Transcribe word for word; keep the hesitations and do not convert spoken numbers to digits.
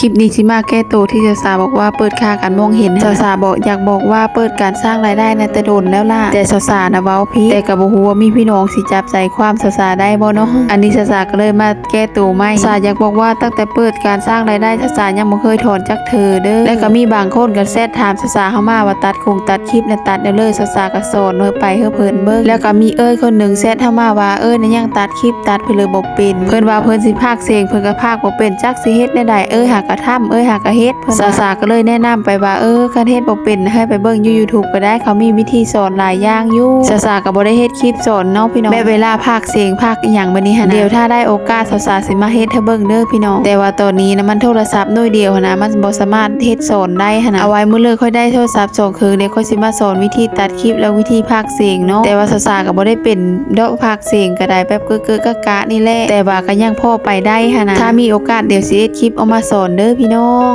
คลิปนี้สิมาแก้ตัวที่สาวๆบอกว่าเปิดค่าการมองเห็น สาวๆบอกอยากบอกว่าเปิดการสร้างรายได้นะแต่โดนแล้วล่ะ แต่สาวๆนะเว้าผิด แต่ก็บ่ฮู้ว่ามีพี่น้องสิจับใจความสาวๆได้บ่เนาะ อันนี้สาวๆก็เลยมาแก้ตัวใหม่ สาวๆอยากบอกว่าตั้งแต่เปิดการสร้างรายได้สาวๆยังบ่เคยถอนจักเทื่อเด้อ และก็มีบางคนก็แชทถามสาวๆเข้ามาว่าตัดคงตัดคลิปนะตัดแนวเลย สาวๆก็สอนเฮาไปเฮาเพิ่นเบิ่ง แล้วก็มีเอ้ยคนหนึ่งแชทเข้ามาว่าเอ้ยนะยังตัดคลิปตัดไปเลยบ่เป็น เพิ่นว่าเพิ่นสิพากย์เสียงเพิ่นก็พากย์บ่เป็น จักสิเฮ็ดแนวใด เอ้ยหากะทำ เอ้ยหากะเฮ็ด เพิ่นว่า สาวๆก็เลยแนะนำไปว่า เออ คันเฮ็ดบ่เป็นให้ไปเบิ่งอยู่ YouTube ก็ได้ เขามีวิธีสอนหลายอย่างอยู่ สาวๆก็บ่ได้เฮ็ดคลิปสอนเนาะพี่น้อง แบบเวลาพากย์เสียงพากย์อีหยังบัดนี้หั้นนะ เดี๋ยวถ้าได้โอกาสสาวๆสิมาเฮ็ดให้เบิ่งเด้อพี่น้อง แต่ว่าตอนนี้นะมันโทรศัพท์หน่วยเดียวหั้นนะ มันบ่สามารถเฮ็ดสอนได้หั้นนะ เอาไว้มื้อเลิกค่อยได้โทรศัพท์สองเครื่อง เดี๋ยวค่อยสิมาสอนวิธีตัดคลิปและวิธีพากย์เสียงเนาะ แต่ว่าสาวๆก็บ่ได้เป็นดอกพากย์เสียงก็ได้ แบบเกอะๆกะๆนี่แหละ แต่ว่าก็ยังพอไปได้หั้นนะ ถ้ามีโอกาสเดี๋ยวสิเฮ็ดคลิปเอามาสอนเด้อพี่น้อง